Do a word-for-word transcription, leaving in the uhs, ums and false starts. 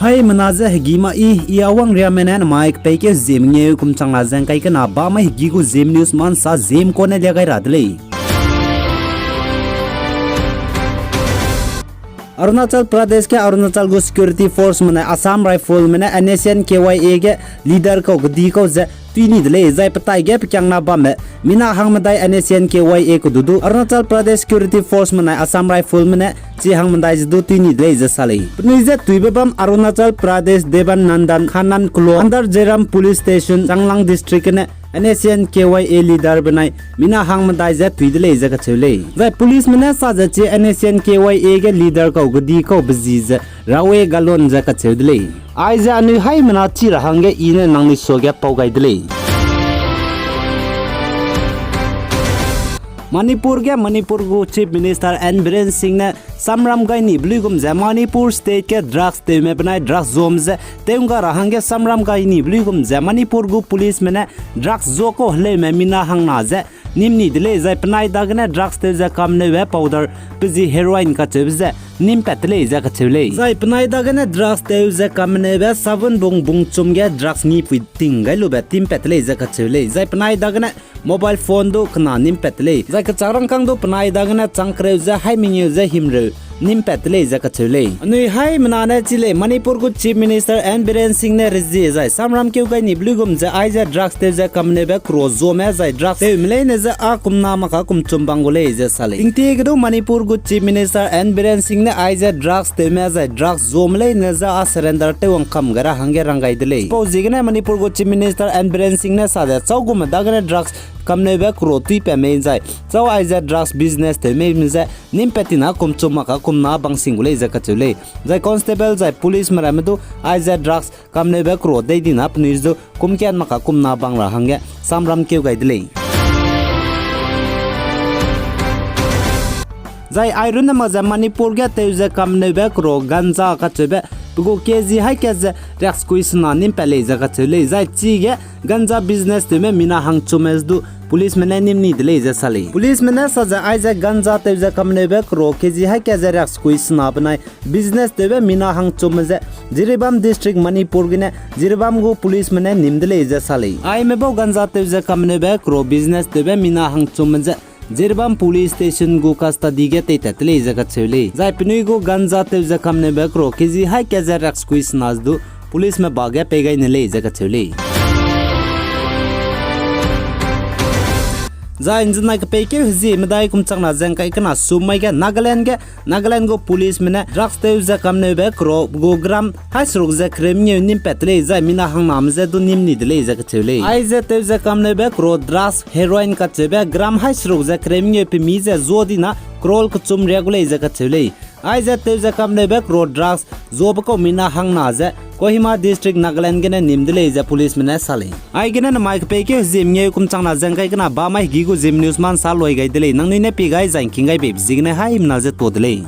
Haimena ze hegî ma i, i Awang Riame ne namai kepeikeu Zeme ngeu kum changna ze ngkai kena ba mai hegî gu Zeme news mansa Zeme kone lia gai ra de lei. Arunachal Pradesh ge Arunachal gu security forceme nai Assam Rifleme ne N S C N K Y A ge leader kau kedi kau ze tui ni de lei, zai petai ge pekiangna bamme mina hangmedai N S C N K Y A kedu du Arunachal Pradesh security forceme nai Assam Rifleme ne chi hangmedai ze du tui ni de lei ze sa lei. Penui je tuibe bam Arunachal Pradesh Devan Nandan Khanan Kulon under Jiribam Police Station, Changlang District gene N S C N K Y A leader benai mina hangmedai ze tui de lei ze kacheu lei. Zai policeme ne sa ze chi N S C N K Y A ge leader kau kedi kau be zi ze Rawe Galon ze kacheu de lei. Aize anui haimena chi ra hangge i ne nangnui suage pau gai de lei. Manipur ge Manipur gu Chief Minister N Biren Singh ne samram gai nibe luigum ze Manipur state ge drugs tewme benai drugs zuame ze tew ngga ra hangge samram gai nibe luigum ze Manipur gu policeme ne drugs zua kau heleume mina hangna ze nim ni de lei, zai penai dagene drugs tew ze kamneube powder pe zi heroin kacheube ze nim pat de lei ze kacheu lei. Zai penai dagene drugs tew ze kamneube savun bung bungchum ge drugs ngipui ting gai lube tim pat de lei ze kacheu lei. Zai penai dagene mobile phone du kena nim pat de lei. Zai kechak rangkâng du penai dagene chang kereu ze hai mengeu ze himreu nim pat de lei ze kacheu lei. Anui haimena ne chi lei, Manipur gu Chief Minister N Biren Singh ne rezie zai samram keu gai nibe luigum ze aize drugs tew ze kamneube kro zuame zai drugs tewme leine ze a kumna maka kumchum bang gu lei ze sa lei. Tingtie ge du Manipur gu Chief Minister N Biren Singh ne aize drugs tewme zai drugs zuame leine ze a surrender tew wang kam gai ra hangge rang gai de lei. Chipau ziegene Manipur gu Chief Minister N Biren Singh ne sa ze chau gume dagene drugs kamneube kro tui pat mei zai chau aize drugs business tew mei me ze nim pat tina kumchum maka kumna bang sing gu lei ze kacheu lei. Zai constable zai policeme ramme du aize drugs kamneube kro dei dina penui du kumkat maka kumna bang ra hangge samram keu gai de lei. Zai airunne mak ze Manipur ge tew ze kamneube kro ganja kacheube pe gu K G haî kat ze riaksekui sena nim pat lei ze kacheu lei. Zai chige ganja business tewme mina hangchumme du policeme ne nim ni de lei ze sa lei. Policeme ne sa ze aize ganja tew ze kamneube kro K G haî kat ze riaksekui sena benai business tewbe mina hangchumme ze Jiribam District Manipur gene Jiribam gu policeme ne nim de lei ze sa lei. Aime bau ganja tew ze kamneube kro business tewbe mina hangchumme ze Jiribam Police Station gu custody ge teitat de lei ze kacheu lei. Zai penui gu ganja tew ze kamneube kro K G haî kat ze riaksekui sena du policeme ba ge pei gai ne lei ze kacheu lei. Zai nzenai kepeikeu hezie medai kum changna ze ngkai kena sum mai ge Nagaland ge Nagaland gu policeme ne drugs tew ze kamneube kro gu gram haî seruk ze kereu mengeu nim pat de lei zai mina hangname je du nim ni de lei ze kacheu lei. Aize tew ze kamneube kro drugs heroin kacheube gram haî seruk ze kereu mengeu pemi ze zua dina crore kechum riak gu lei ze kacheu lei. Aize tew ze kamneube kro drugs zuabe kau mina hangna ze Kohima District, Nagaland gene nim de lei ze policeme ne sa lei. Aigene namai kepeikeu hezie mengeu kum changna ze ngkai kena ba mai hegî gu Zeme news mansa loi gai de lei. Nangnui ne pie gai zai ngking gai beibe ziegene haimena ze tuâ de lei.